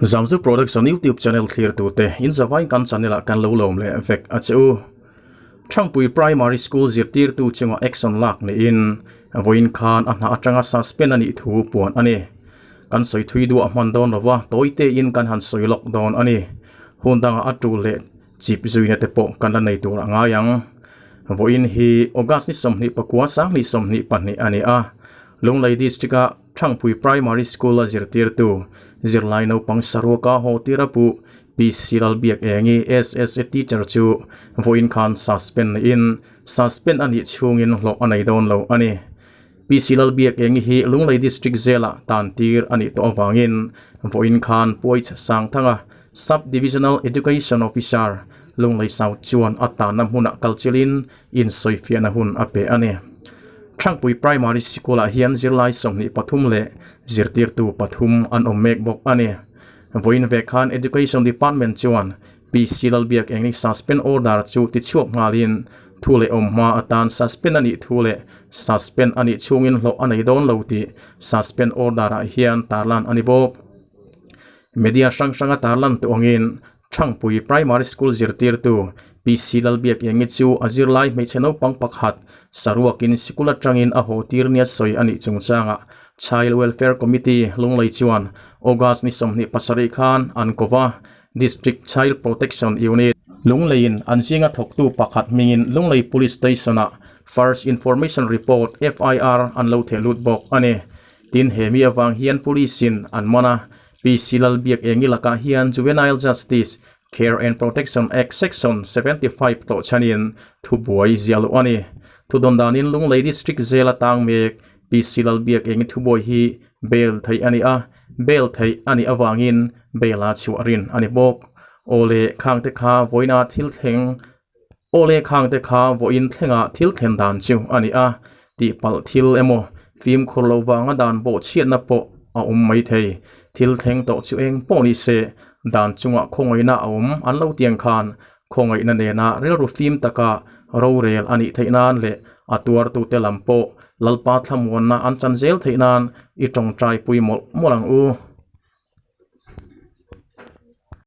Zamzu Production YouTube channel thlir tute in zavain kan channel ah kan lo lawm leh vek a che u. Thangpui Primary School zirtirtu chunga action lak niin vawiin khan a hna atanga suspend a nih thu puan a ni. Kan sawi thui duah hman dawn lova tawite in kan han sawi lawk dawn a ni. Hun dangah a tul leh chip zuina te pawh kan la nei tur a ngai ang. Vawiin hi August ni 24 2022 a ni a, Lunglei District-a Thangpui Primary School-a zirtirtu zirlai naupang saruaka haw tir a puh PC Lalbiakengi SSA teacher chu vawiin khan suspend niin suspend a nih chhungin hlawh a nei dawn lo a ni. PC Lalbiakengi hi Lunglei District Jail-ah tan tir a nih tawh avangin vawiin khan Puaich Sangthanga Sub-Divisional Education Officer Lunglei South chuan a tanna hmunah kalchilhin insawifiahna hun a pe a ni. Thangpui Primary Sikul-ah hian zirlai 23 leh zirtirtu pathum an awm mek bawk a ni. Vawiin ve khan Education Department chuan PC Lalbiakengni suspend order chu tichhuak nghalin thu leh awm hma atan suspend a nih thu leh suspend a nih chhungin hlawh a nei dawn lo tih suspend order-ah hian tarlan a ni bawk. Media hrang hranga tarlan tawh angin Thangpui Primary School zirtirtu PC Lalbiakengi chu a zirlai hmeichhe naupang pakhat saruakin sikul atangin a haw tir nia sawi a nih chungchangah Child Welfare Committee Lunglei chuan August ni 27 khan an ko va, District Child Protection Unit, Lungleiin an zinga thawktu pakhat hmingin Lunglei Police Station-ah First Information Report, FIR, an lo theh lut bawk a ni. Tin, he mi avang hian Police-in an man a, PC Lalbiakengi lakah hian Juvenile Justice, Care and Protection Act Section 75 tawh chhanin thubuai ziah loh a ni. Thudawn danin Lunglei District Jail atang mek PC Lalbiakengi thubuai hi bail theih a ni a, bail theih a nih avangin bail a chhuah rin a ni bawk. Awle khangte kha vawiina thil thleng Awle khangte kha vawiin thlenga thil thlen dan chu a ni a, tihpalh thil emaw fimkhur lo vanga dan bawh chhiatna pawh a awm mai thei. Thil thleng tawh chu eng pawh ni se, dan chungah khawngaihna a awm an lo tiang khan khawngaihna nena rilru fim taka rorel a nih theih nan leh a tuartute lam pawh Lalpa thlamuanna an chan zel theih nan i tawngtai pui mawlh mawlh ang u.